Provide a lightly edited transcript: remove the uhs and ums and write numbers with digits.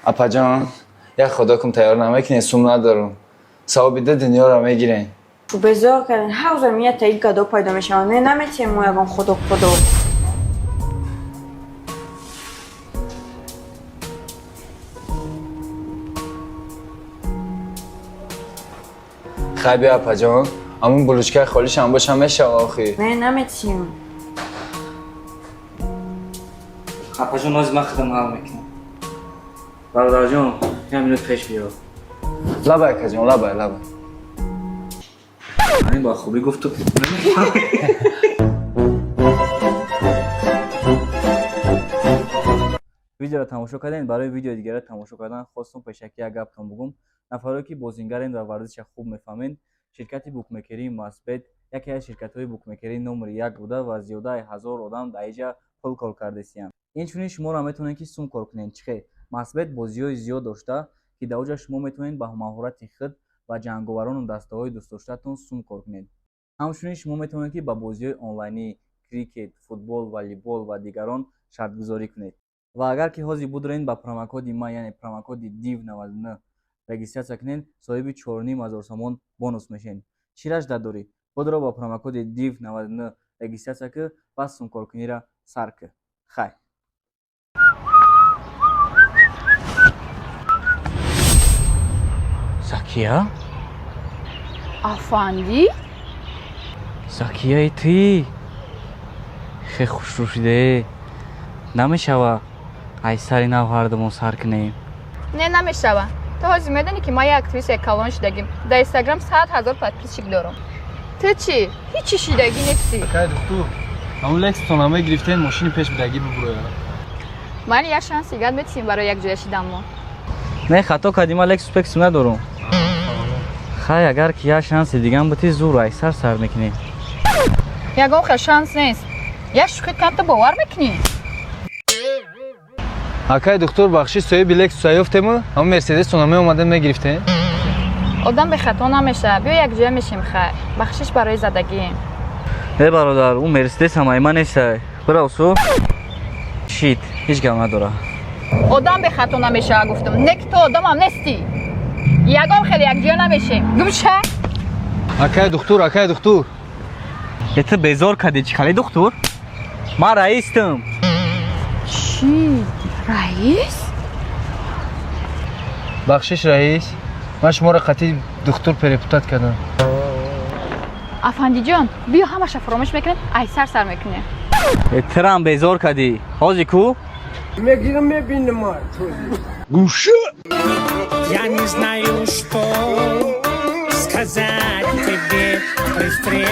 Апаҷон, як худокум тайёр намекунед, сум надорум. Савоби ду дунёро мегирем. Безор кардин. Ҳар рӯзам я таи гадо пайдо мешавад. Не, наметиҳем мо ягон худок худок. Хай, бия, апаҷон, ҳамун булучкаи холишам боша, мешава охи. Не, наметиҳем. Апаҷон, ҳозир ман худам ҳал мекунам. Бародарҷон, як минут пеш биё. Лабай, акаҷон, лабай, лабай. Ҳамин ба хубӣ гуфту. Видеоро тамошо кардем. Барои видеои дигарро тамошо кардан хостум пешакӣ як гаптон бугум. Нафаре ки бозингарен ва варзиша хуб мефаҳмед, ширкати букмекерии Масбет яке аз ширкатҳои букмекерии номери як буда ва зиёдаи 1000 одам дар инҷа пул кор кардесиянд. Инчунин шуморо метавонед, ки сум кор кунед. Чӣ хел? Масбет бозиҳои зиёд дошта, ки дар оҷа шумо метавонед ба маҳорати худ ва ҷанговарону дастаҳои дӯстдоштаатон сум кор кунед. Ҳамчунин шумо метавонед, ки ба бозиҳои онлайнӣ, крикет, футбол, волейбол ва дигарон шартгузорӣ кунед. Ва агар ки ҳозир будурен, ба промокоди ман, яъне промокоди див 99 регистрация кунед, соҳиби 4500 сомон бонус мешавед. Чӣ ражда дорӣ? Худро ба промокоди див 99 регистрация кӣ ва сумкоркуниро сар кӣ. Хай. Закия? Афандӣ? Закияи тӣ хе хушрӯ шудае. Намешава, ай сари нав ҳардумон сар кунем? Не, намешава. Ту ҳозир медонӣ, ки ман як актрисаи калон шудагим. Дар Инстаграм 100 000 подписчик дорам. Ту чӣ, ҳичи шидагӣ нестӣ. Акай духтур, ҳамун Лексусона мегирифтен, мошини пеш бидагӣ бубуроя. Ман як шанс дигар метиҳем барои якҷоя шидан мо. Не, хато кардӣ, ман Лексус пексус надорум. Хай, агар ки як шанси дигам бутӣ, зур ай сар сар мекунем. Ягон хел шанс нест. Як шӯхӣ кам, ту бовар мекунӣ? Акай духтур, бахшиш, соҳиби Лексуса ёфтему, ҳамун Мерседесона меомадем, мегирифтем. Одам бехато намешавад. Биё, якҷоя мешем. Хай, бахшиш барои задагием. Э, бародар, ӯ Мерседес ҳам ай ман нестай. Бирав су шит, ҳеҷ гап надора. Одам бехато намешавад, гуфтам. Не ки ту одамам нестӣ. Ягон хел якҷоя намешем. Гумша. Акай духтур, акай духтур. Э, ту безор кардӣ. Чӣ хали духтур? Ман раистам. Чӣ, раис? Бахшиш, раис, ман шуморо қатъи духтур перепутать кардам. Афандиҷон, биё, ҳамаша фаромӯш мекунем, ай сар сар мекунем. Э, тирам безор кардӣ ҳозир ку. Мегирам, мебинам. Я не знаю, что сказать тебе при встрече.